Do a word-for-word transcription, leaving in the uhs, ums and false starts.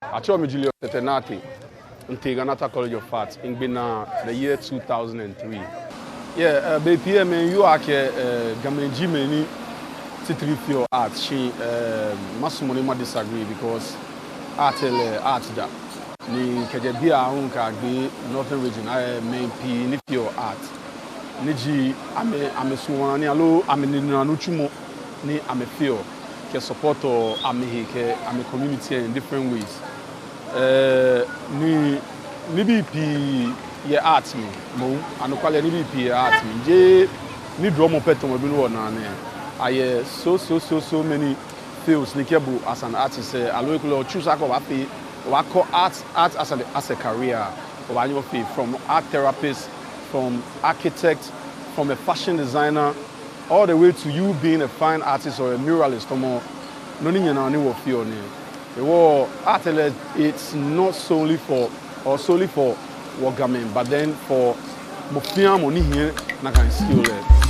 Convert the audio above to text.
Atsɛɔ mi Julius Tetteh Nartey. Mitee Ghana Atta College of Art, migbe naa the year two thousand and three. Yeah, uh, bei pii lɛ mɛi yɔɔ akɛ, uh, Gamɛi ji mɛi ni titri feɔ art, shi, uh, masumɔ ni ma disagree because art lɛ art da. Ni kɛjɛ biɛ aahu kɛyagbe Northern Region, uh, mɛi pii ni feɔ art. Ni ji amɛ, amɛsuɔmɔ ni aloo amɛnine nɔ nitsumɔ ni amɛfeɔ kɛ support amɛhe kɛ amɛ community in different ways. Eh, ni, nibii pii yɛ art mli, moŋ, anɔkwale nibii pii yɛ art mli. Jeee nidrɔmɔ pɛ tamɔ bɔ ni wɔnaa nɛɛ. Ayɛ so, so, so, so many fields ni kɛ bo as an artist, eh, aloo ekolɛ o choose akɛ obaafee, obaakɔ art, art as a, as a career, obaanyɛ ofee from art therapist, from architect, from a fashion designer, all the way to you being a fine artist or a muralist, tamɔ nɔ ni nyɛnaa ni wɔfeɔ nɛɛ. Hewɔ art lɛ, it's not solely for, or solely for wɔ Gamɛi, but then for mɔ fɛɛ mɔ ni hiɛ nakai skill lɛ.